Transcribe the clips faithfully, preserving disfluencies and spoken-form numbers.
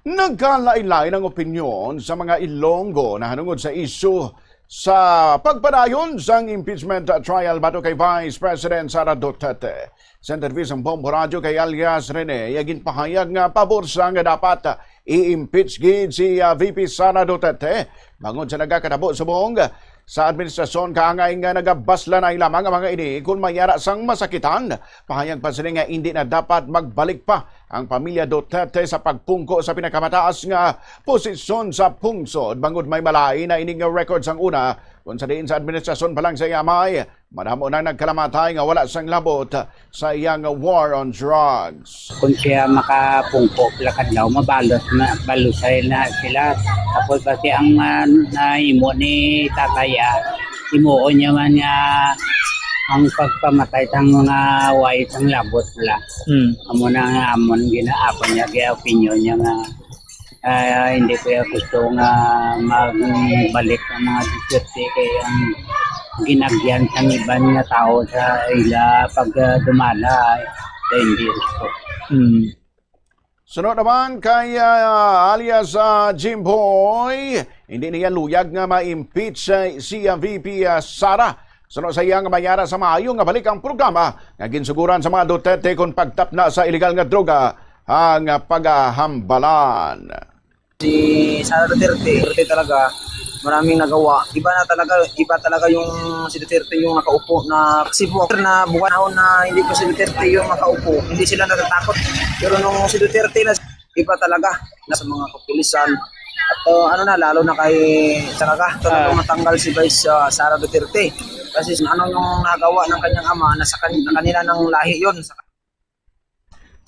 Nagkalain-lain ang opinyon sa mga Ilonggo nahanungod sa isyu sa pagpadayon sang impeachment trial batok kay Vice President Sara Duterte. Sa interview sang Bombo Radyo kay alias Rene, iya ginpahayag nga pabor siya nga dapat i-impeach gid si, ah, V P Sara Duterte bangod sa nagakatabo subong sa administrasyon, kaangay nga nagabaslanay lamang ang mga ini kon may ara sang masakitan. Pahayag pa sini nga indi na dapat magbalik pa ang pamilya Duterte sa pagpungko sa pinakamataas nga posisyon sa pungsod, bangod may malain na ini nga record sang una, kung sa diin sa administrasyon pa lang sa iya amay, madamo na nagkalamatay nga wala sang labot sa iyang war on drugs. Kung siya makapungko pila kadlaw, mabalos na, balusay na sila. Tapos kasi ang, ah, nahimo ni tatay, ah, himuon niya man nga ang pagpamatay sang mga way sang labot la. Hmm. Amo na nga amon ginaapon niya, kaya opinion niya nga, ah, hindi ko ya gusto nga magbalik ang mga Duterte kay ang ginagyan sang iban nga tao sa ila pag, ah, dumala, ah, hindi gusto. Hmm. Sunod naman kay, ah, alias, ah, Jimboy, hindi niya luyag nga ma-impeach, ah, si, ah, V P, ah, Sara. Sunod sa iya nga may ara sa maayo nga balik ang programa nga ginsuguran sa mga Duterte kon pagtapna sa iligal nga droga ang, ah, pagahambalan. Si Sara Duterte, Duterte talaga, maraming nagawa. Iba na talaga, iba talaga yung si Duterte yung nakaupo na kasi po na buwan na hindi pa si Duterte yung makaupo. Hindi sila natatakot. Pero nung si Duterte na, iba talaga na sa mga kapulisan. At uh, ano na, lalo na kay talaga, talaga Ah. matanggal si Vice uh, Sara Duterte. Kasi ano yung nagawa ng kanyang ama, nasa kan- kanila ng lahi yon.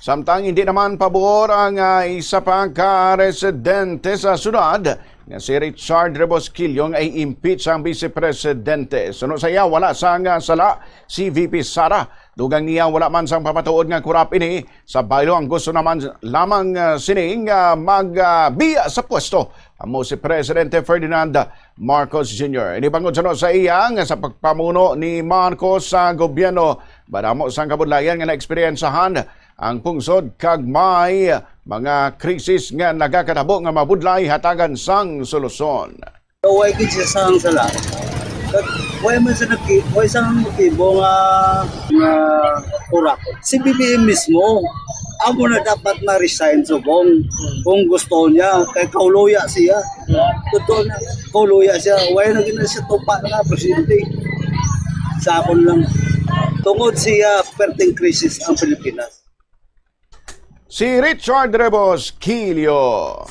Samtang hindi naman pabor ang, ah, isa pa ka residente sa syudad nga si Richard Rebosquillo nga i-impeach ang vice presidente. Suno sa iya, wala sang, ah, sala si V P Sara. Dugang niya, wala man sang papatuod nga korap ini. Sa baylo, ang gusto naman lamang, ah, sining, ah, magbiya sa pwesto amo si Presidente Ferdinand Marcos Junior. Ini bangod suno sa iya nga sa pagpamuno ni Marcos sa gobyerno, madamo sang kabudlayan nga naeksperiensahan ang pungsod kag may mga krisis nga nagakatabo nga mabudlay hatagan sang solusyon. Way gid siya sang sala. Kag way man sa nagki, way sang motibo nga nga kurak. Si B B M mismo amo na dapat ma-resign subong kung gusto niya kay kauluya siya. Totoo na, kauluya siya. Way na gid na siya tupa nga presidente. Sa akon lang. Tungod siya, perting krisis ang Pilipinas. Si Richard Rebosquillo.